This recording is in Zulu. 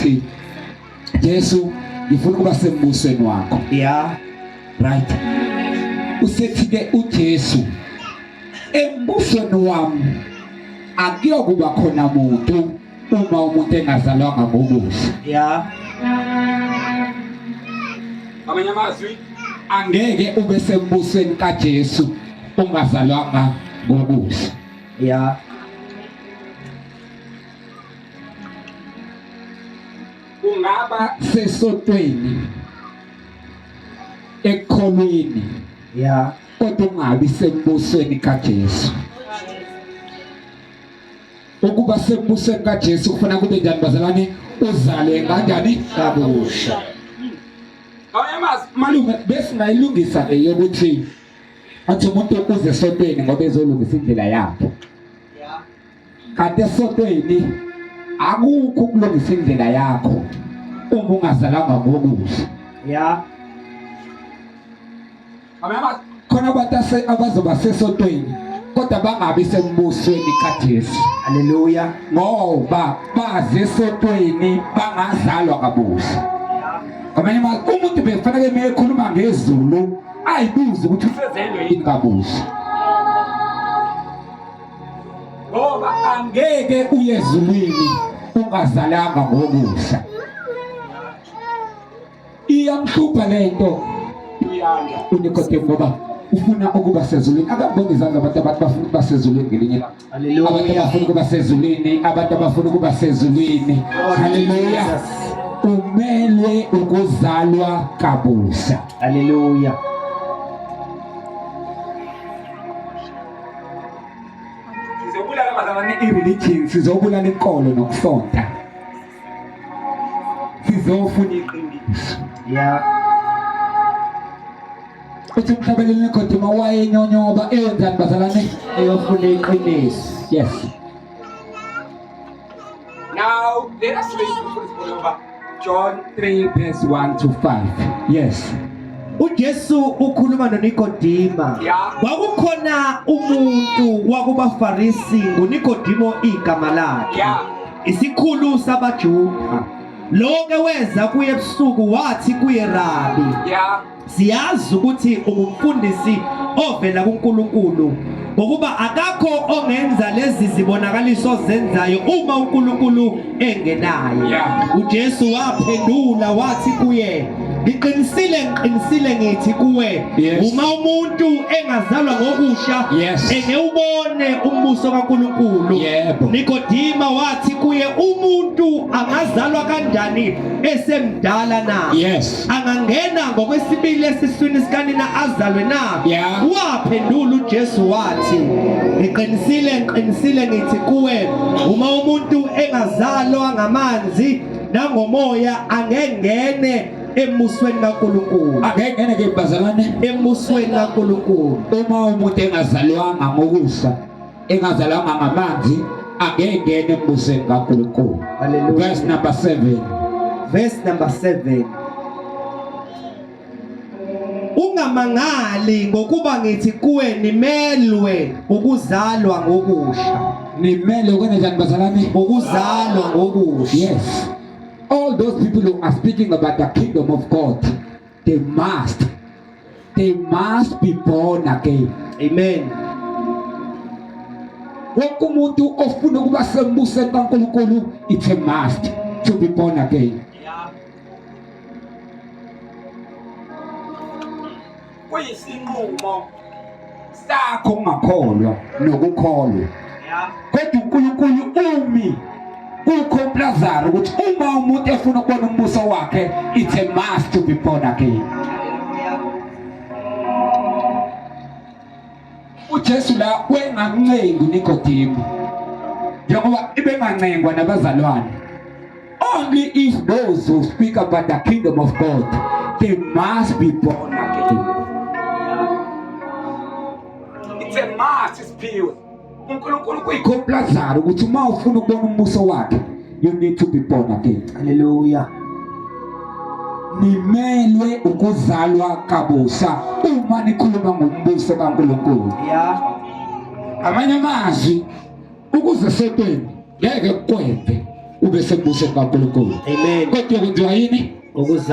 uthi Jesu, ngifuna ukuba sembusweni wakho. Right. Usethi ke uJesu, embusweni wami akuyokuba khona muntu uma umuntu engazalwanga ngokusha. Amanye amazwi, angeke ube sembusweni kaJesu ungazalwanga ngokusha. Ungaba sesontweni ekukholweni, kodwa ungabi sembusweni kaJesu. Ukuba sembusweni kaJesu kufanele kube njani bazalwane? Uzalwe kanjani? Kabusha. Awuyamazi malume, besingayilungisa le yokuthi athi umuntu uze esontweni ngoba ezolungisa indlela yakhe. Kanti esontweni akukho ukulungisa indlela yakho uma ungazalanga ngokusha. Khona abantu abazoba sesontweni kodwa bangabi sembusweni kaJesu. Haleluya. Ngoba baze esontweni bangazalwa kabusha. Ngamanye amazwi, umuntu bekufanele uma ekhuluma ngezulu ayibuze ukuthi usezelwe yini kabusha. Ngoba angeke uye ezulwini ungazalanga ngokusha. Iyamhlupha lento uNikodemu ngoba ufuna ukuba sezulwini. Akabongi izandla abantu abantu bafuna ukuba sezulwini ngelinye ilanga. Haleluya. Abantu abafuna ukuba sezulwini, abantu abafuna ukuba sezulwini. Haleluya. Umelwe ukuzalwa kabusha. Haleluya. Sizobulala bazalwane i-religion, sizobulala inkolo nokusonta. Sizofuna iqiniso. Uthi umhlabeleli Nikodemo wayenyonyoba eyenzani bazalwane? Eyofuna iqiniso. Yes. Now let us read over John 3 verse 1 to 5. Yes. uJesu ukhuluma noNikodima. Kwakukhona umuntu wakubaFarisi nguNikodimo igama lakhe. Isikhulu sabaJuda. Lo-ke weza kuye ebusuku wathi kuye, Rabi, siyazi ukuthi ungumfundisi ovela kuNkulunkulu, ngokuba akakho ongenza lezi zibonakaliso zenzayo uma uNkulunkulu engenaye. UJesu waphendula wathi kuye, ngiqinisile ngiqinisile ngithi kuwe, uma umuntu engazalwa ngokusha engewubone umbuso kaNkulunkulu. Nikodima wathi kuye, umuntu angazalwa kanjani esemdala na? Angangena ngokwesibili esiswini sikanina azalwe na? Waphendula uJesu wathi, ngiqinisile ngiqinisile ngithi kuwe, uma umuntu engazalwa ngamanzi nangomoya angengene embusweni kaNkulunkulu. Angengene ke bazalwane embusweni kaNkulunkulu. Uma umuntu engazalwanga ngokusa, engazalwanga ngamanzi, angengene embusweni kaNkulunkulu. Hallelujah. Verse number 7. Verse number 7. Ungamangali ngokuba ngithi kuwe nimelwe ukuzalwa ngokusha. Nimelwe ukwenza njani bazalwane? Ukuzalwa ngokusha. Yes. All those people who are speaking about the kingdom of God, they must be born again. Amen. Wonke umuntu ofuna ukuba sembusweni kaNkulunkulu, it's a must to be born again. Kuyisinqumo sakho ungakholwa nokukholwa. Kodwa uNkulunkulu umi kuComplazar ukuthi uma umuntu efuna ukubona umbuso wakhe, it's a must to be born again. uJesu la wengancengi uNikodemu, njengoba ibengancengwa nabazalwane. Only if those who speak about the kingdom of God, they must be born again. It's a must, isiphiwe uNkulunkulu kuyiComplazar ukuthi uma ufuna ukubona umbuso wakhe, you need to be born again. Hallelujah. Nimelwe ukuzalwa kabusha uma nikhuluma ngombuso kaNkulunkulu. Amanye amazwi, ukuze esontweni ngeke kukwenze. Ube sembusweni kaNkulunkulu. Amen. Kodwa kwenziwa yini? Ukuza